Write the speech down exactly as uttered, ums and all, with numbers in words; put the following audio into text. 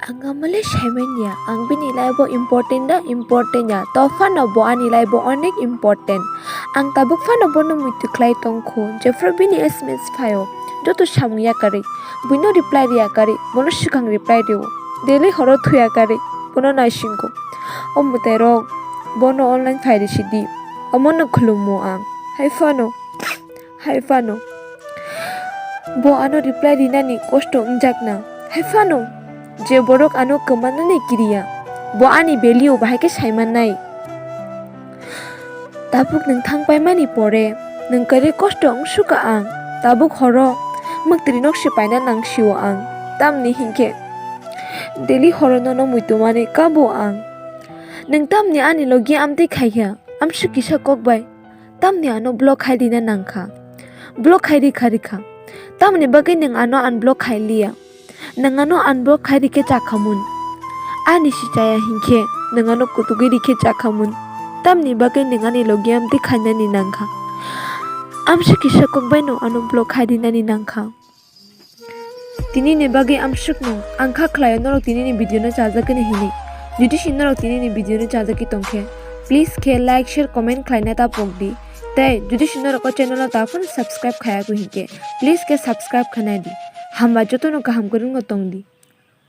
Ang amole saimanya, ang bini life o important da important ya, to phano bo ani life o onek important. Ang tabuk phano bono muitu khlai tongkhu, jephru bini S M S phaio, joto samung yakarwi, buino reply riyakarwi, bono swkang reply rio, daily horo thuyakarwi, bono naisingkhu. O mwtairok bono online phai risidi, omono khulumu ang. Hai phano. Hai phano. Bo ano reply rinani kosto wngjakna. Hai phano. Je borok ano kwmanani kiriya. Bo ani value bahai khe saimannai. Tabuk nwng thangpaimani pore, nwng kwrwi kosto wngsuka ang. Tabuk horo, mwktwrwi nok se paina nangsio ang. Tamni hinkhe, daily horo nono muitumani kabo ang. Nwng tamni ani logi amtwi khaikha, amsuk kisa kok bai. Tamni ano block khai rina nangkha. Block khai rikha rikha. Tamni bagwi nwng ano unblock khai liya. Nwng ano unblock khai rikhe chakhamun. Ani si chaya hinkhe nwng ano kutugwi rikhe chakhamun. Tamni bagwi nwng ani logi amtwi khainani nangkha. Amsuk kisa kok baino ano block khai rinani nangkha. Tini ni bagwi amsukno ang kha khlaio norok tini ni video no chajak kani hinwi. Jodi si norok tini ni video no chajak ki tongkhe, please khe like, share, comment khlaina ta pokdi. Tei jodi si norok o channel no ta phano subscribe khaya kwi hinkhe, please khe subscribe khanai di. Hamba jotono kaham kwrwngno tongdi.